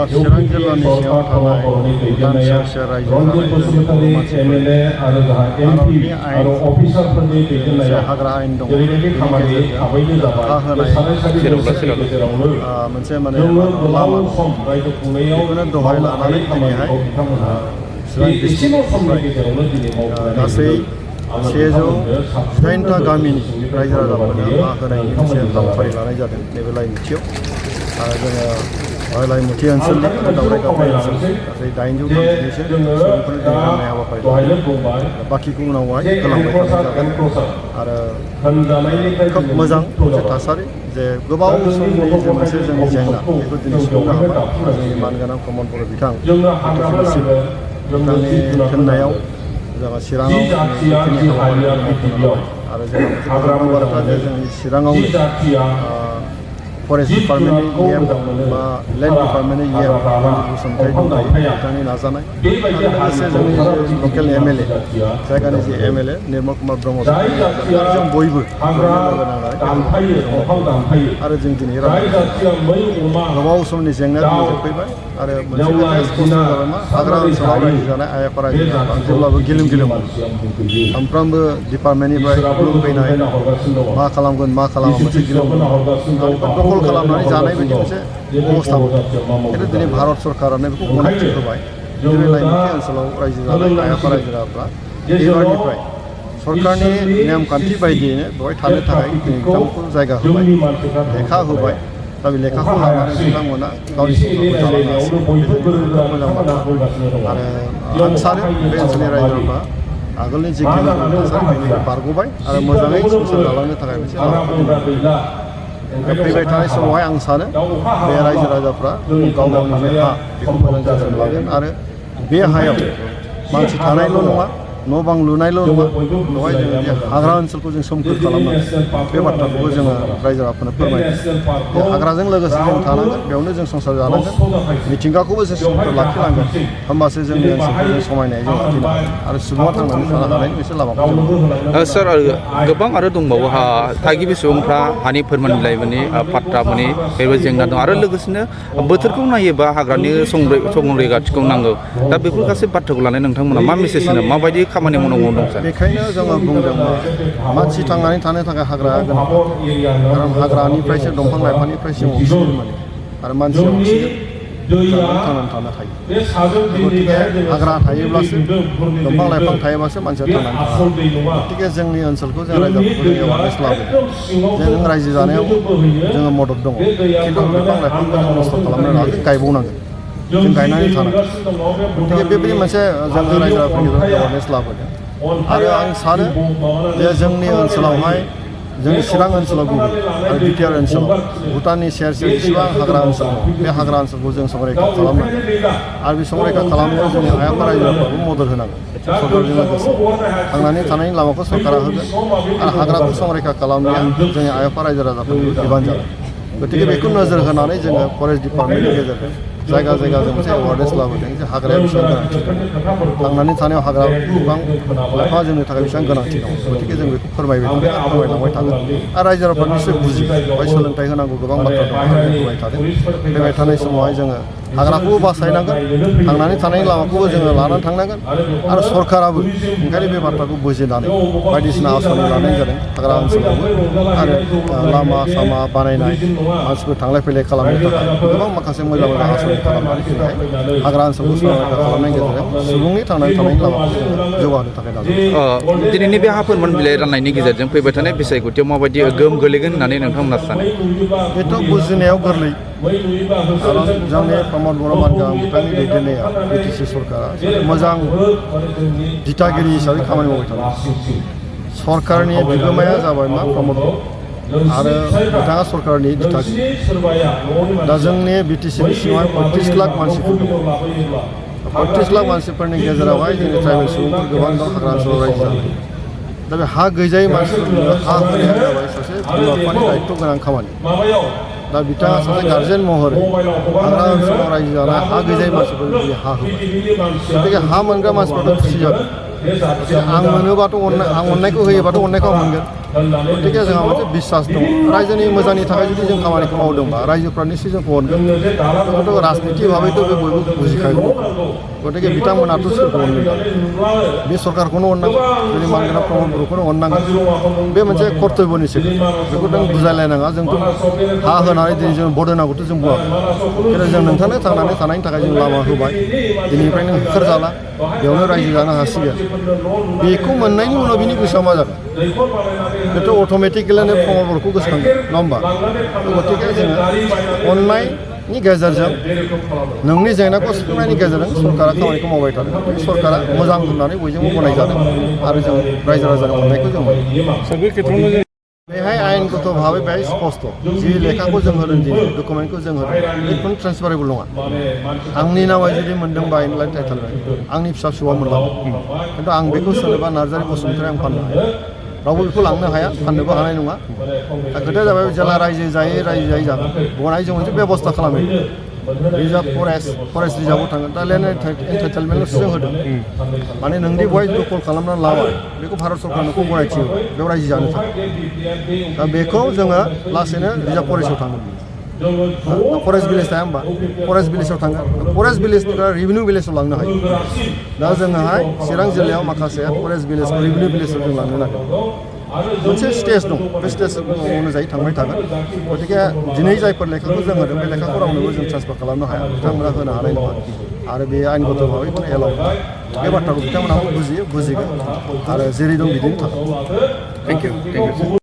चिरां जिल्लानि सिङाव थानाय भुटान सेर रायजो जानाय भारतनि आयेन मोनसे हाग्रा आयेन दं बेनि गेजेरजों हा होनाय मोनसे माने लामा बेखौनो दहाय लानानै दिनैहाय चिरां डिस्ट्रिक्टनिफ्राय गासै 118टा गामिनि रायजो राजाफोरनो हा होनायनि मोनसे हाबाफारि लानाय जादों नैबे लाइमुथियाव आरो जोङो लाइमुथि ओनसोलनि दावराइ गावनाय ओनसोलनि गासै 830 सुबुंफोरनो दिनै राननाय हाबाफारि लादों बाखिखौ उनावहाय होलांबाय थानाय जागोन आरो खोब मोजां मोनसे थासारि जे गोबाव समनि जे मोनसे जोंनि जेंना बेखौ दिनै सुफुंनो हाबाय जोंनि मानगोनां प्रमद बर' बिथां बिथांनि थिननायाव जोंहा चिराङाव जिखिनि हाबाफारि मावफुंनो हाबाय आरो जोंहा मोनसे गोनां बाथ्रा जे जोंनि चिराङावनो फरेस्ट डिपार्टमेन्टनि EM बा लेन्ड डिपार्टमेन्टनि EM बसुमतारी दंखायो बिथांनि नाजानाय आरो लोगोसे जोंनि लकेल MLA जायगानि जे MLA निर्मल कुमार ब्रह्म जों बयबो लोगो नांनानै आरो जों दिनै गोबाव समनि जेंना दिनै जोबफैबाय आरो मोनसे खोथाया जाबाय मा हाग्रा ओनसोलाव रायजो जानाय आइआफा रायजो जाग्रा जेब्लाबो गिलुम गिलुम सानफ्रामबो डिपार्टमेन्टनिफ्राय फैनाय मा खालामगोन मा खालामा मोनसे गिलुम दखल खालामनानै जानाय बायदि मोनसे अबस्थामोन खिन्थु दिनै भारत सरकारानो बेखौ गनायथि होबाय दिनै लाइमुथि ओनसोलाव रायजो जानाय आइआफा रायजो राजाफ्रा एबारनिफ्राय सरकारनि नेमखान्थि बायदियैनो बेवहाय थानो थाखाय बिथांमोनखौ जायगा होबाय लेखा होबाय दा बे लेखाखौ लानानै बिथांमोना गावनि संसारखौ जालांनो हासिगोन मोजां बाथ्रा आरो आं सानो बे ओनसोलनि रायजोफ्रा आगोलनि जिखिनि थासारि बेनिफ्राय बारग'बाय आरो मोजाङै संसार जालांनो थाखाय मोनसे फैबाय थानाय समावहाय आं सानो बे रायजो राजाफ्रा गाव गावनि जे हा बेखौ मोजां जोथोन लागोन आरो बे हायाव मानसि थानायल' नङा न' बां लुनायल' नङा बेवहाय जोङो जे हाग्रा ओनसोलखौ जों सोमखोर खालामनांगोन बे बाथ्राखौबो जोङो रायजो राजाफोरनो फोरमायदों बे हाग्राजों लोगोसे जों थानांगोन बेयावनो जों संसार जानांगोन मिथिंगाखौबो जों सोमखोर लाखिनांगोन होमबासो जोंनि ओनसोलखौ जों समायनाय जों लाखिनो हागोन आरो सुबुङा थांनानै थानो हानायनि मोनसे लामाखौ जों सार गोबां आरो दंबावो थागिबि सुबुंफ्रा हानि फोरमान बिलाइ मोनि पाट्टा मोनि बेबो जेंना दं आरो लोगोसेनो बोथोरखौ नायोबा हाग्रानि संरैखाथिखौ नांगौ दा बेफोर गासै बाथ्राखौ लानानै नोंथांमोना मा मेसेज होनो माबायदि खामानि मावनांगौ दं सार बेखायनो जोङो बुंदोंमोन मानसि थांनानै थानो थाखाय हाग्राया गोनां खारन हाग्रानिफ्रायसो दंफां लाइफांनिफ्रायसो अक्सिजेन मोनो आरो मानसिया अक्सिजेन थांनानै थानो हायो गतिके हाग्रा थायोब्लासो दंफां लाइफां थायोब्लासो मानसिया थांनानै थानो गतिके जोंनि ओनसोलखौ जों रायजोफोरखौ जों एवारनेस लाबोदों जे जों रायजो जानायाव जोङो मदद दङ खिन्थु बिफां लाइफांखौ जों नस्थ' खालामनो नाङा जों गायबावनांगोन जों गायनानै थानांगोन गतिके बेबायदि मोनसे जोङो रायजो राजाफोरनि एवारनेस लाबोदों आरो आं सानो जे जोंनि ओनसोलावहाय जोंनि चिरां ओनसोलाव गुबै आरो बिटिआर ओनसोलाव भुटाननि सेर सेर जेसेबां हाग्रा ओनसोल दं बे हाग्रा ओनसोलखौ जों संरैखा खालामनांगोन आरो बे संरैखा खालामनायाव जोंनि आइआफा रायजोफोराबो मदद होनांगोन सरकारजों लोगोसे थांनानै थानायनि लामाखौ सरकारा होगोन आरो हाग्राखौ संरैखा खालामनाया जोंनि आइआफा रायजो राजाफोरनि बिबान जागोन गतिके बेखौ नोजोर होनानै जोङो फरेस्ट डिपार्टमेन्टनि गेजेरजों जायगा जायगा जों मोनसे एवारनेस लाबोदों जे हाग्राया बेसेबां गोनांथि दं थांनानै थानायाव हाग्रा बिफां लाइफाङा जोंनि थाखाय बेसेबां गोनांथि दं गतिके जों बेखौ फोरमायबाय थागोन फोरमायलांबाय थागोन आरो रायजो राजाफ्रा निश्चय बुजियो बेवहाय सोलोंथाइ होनांगौ गोबां बाथ्रा दं फोरमायबाय थादों फैबाय थानाय समावहाय जोङो हाग्राखौबो बासायनांगोन थांनानै थानायनि लामाखौबो जोङो लानानै थांनांगोन आरो सरकाराबो ओंखायनो बे बाथ्राखौ बुजिनानै बायदिसिना आसनि लानाय जादों हाग्रा ओनसोलावबो आरो लामा सामा बानायनाय मानसिफोर थांलाय फैलाय खालामनो थाखाय गोबां माखासे मोजां मोजां आसनि खालामनानै दिनैहाय हाग्रा ओनसोलखौ संरैखा खालामनायनि गेजेरजों सुबुंनि थांनानै थानायनि लामाखौ जोङो जौगाहोनो थाखाय नाजादों दिनैनि बे हा फोरमान बिलाइ राननायनि गेजेरजों फैबाय थानाय बिसायख'थियाव माबायदि गोहोम गोलैगोन होननानै नोंथांमोना सानो बेथ' बुजिनायाव गोरलै खारन जोंनि प्रमद बर' मानगां बिथांनि दैदेननायाव बिटिसि सरकारा मोजां दिथागिरि हिसाबै खामानि मावबाय थादों सरकारनि बिगोमाया जाबाय मा प्रमद आरो बिथाङा सरकारनि दिथागिरि दा जोंनि बिटिसिनि सिङावहाय 35 लाख मानसिफोर दं 35 लाख मानसिफोरनि गेजेरावहाय जोंनि ट्राइबेल सुबुंफोर गोबां दं हाग्रा ओनसोलाव रायजो जानाय दा बे हा गैजायै मानसिफोरनो हा होनाया जाबाय सासे बिमा बिफानि दायित्व गोनां खामानि दा बिथाङा सासे गार्जेन महरै हाग्रा ओनसोलाव रायजो जानाय हा गैजायै मानसिफोरनो जुदि हा होबाय गतिके हा मोनग्रा मानसिफ्राथ' खुसि जागोन आं मोनोबाथ' आं अननायखौ होयोबाथ' अननायखौ आं मोनगोन गतिके जोंहा मोनसे बिसास दं रायजोनि मोजांनि थाखाय जुदि जों खामानिखौ मावदोंबा रायजोफ्रा निश्चय जोंखौ अनगोन बेखौथ' राजनिति भाबैथ' बे बयबो बुजिखागौ गतिके बिथांमोनाथ' सोरखौ अनगोन बे सरकारखौनो अननांगोन जोंनि मानगोनां प्रमद बर'खौनो अननांगोन बे मोनसे कर्तब्यनिसो बेखौ जों बुजायलायनाङा जोंथ' हा होनानै दिनै जों भट होनांगौथ' जों बुङाखै खिन्थु जों नोंथांनो थांनानै थानायनि थाखाय जों लामा होबाय दिनैनिफ्राय नों होखारजाला बेयावनो रायजो जानो हासिगोन बेखौ मोननायनि उनाव बिनि गोसोआ मा जागोन बेथ' अट'मेटिकेलिनो प्रमद बर'खौ गोसोखांगोन नङा होमबा गतिके जोङो अननायनि गेजेरजों नोंनि जेंनाखौ सुफुंनायनि गेजेरजों सरकारा खामानिखौ मावबाय थादों सरकारा मोजां होननानै बयजोंबो गनायजादों आरो जों रायजो राजानि अननायखौ जों मोनो बेहाय आयेनगत भाबै बेहाय स्पष्ट जि लेखाखौ जों होदों दिनै डकुमेन्टखौ जों होदों बेखौनो ट्रेन्सफारेबल नङा आंनि नामै जुदि मोनदोंबा आयेनलाइन टाइटेल आंनि फिसा फिसौआ मोनलांगोन खिन्थु आं बेखौ सोरनोबा नार्जारि बसुमतारी आं फाननो हाया रावबो बेखौ लांनो हाया फाननोबो हानाय नङा दा खोथाया जाबाय जेला रायजो जायै जागोन गनाय जों मोनसे बेबस्था खालामो रिजार्भ फरेस्ट रिजार्भआव थांगोन दा लेन्ड एन्टाइटेलमेन्टल'सो जों होदों माने नोंनि बहाय दखल खालामनानै लाबाय बेखौ भारत सरकारनोखौ गनायथि होबाय बेयाव रायजो जानो थाखाय दा बेखौ जोङो लासैनो रिजार्भ फरेस्टआव थांगोन फरेस्ट भिलेज थाया होमबा फरेस्ट भिलेजाव थांगोन फरेस्ट भिलेजनिफ्राय रेभिनिउ भिलेजाव लांनो हायो दा जोङोहाय चिरां जिल्लायाव माखासे फरेस्ट भिलेज रेभिनिउ भिलेजाव जों लांनो नागिरदों मोनसे स्टेज दं बे स्टेज अनुजायै थांबाय थागोन गतिके दिनै जायफोर लेखाखौ जों होदों बे लेखाखौ रावनोबो जों ट्रेन्सफार खालामनो हाया बिथांमोना होनो हानाय नङा आरो बे आयेनगत भाबै बेखौनो एलाउ बे बाथ्राखौ बिथांमोनहा बुजिगोन आरो जेरै दं बिदिनो थागोन थेंक इउ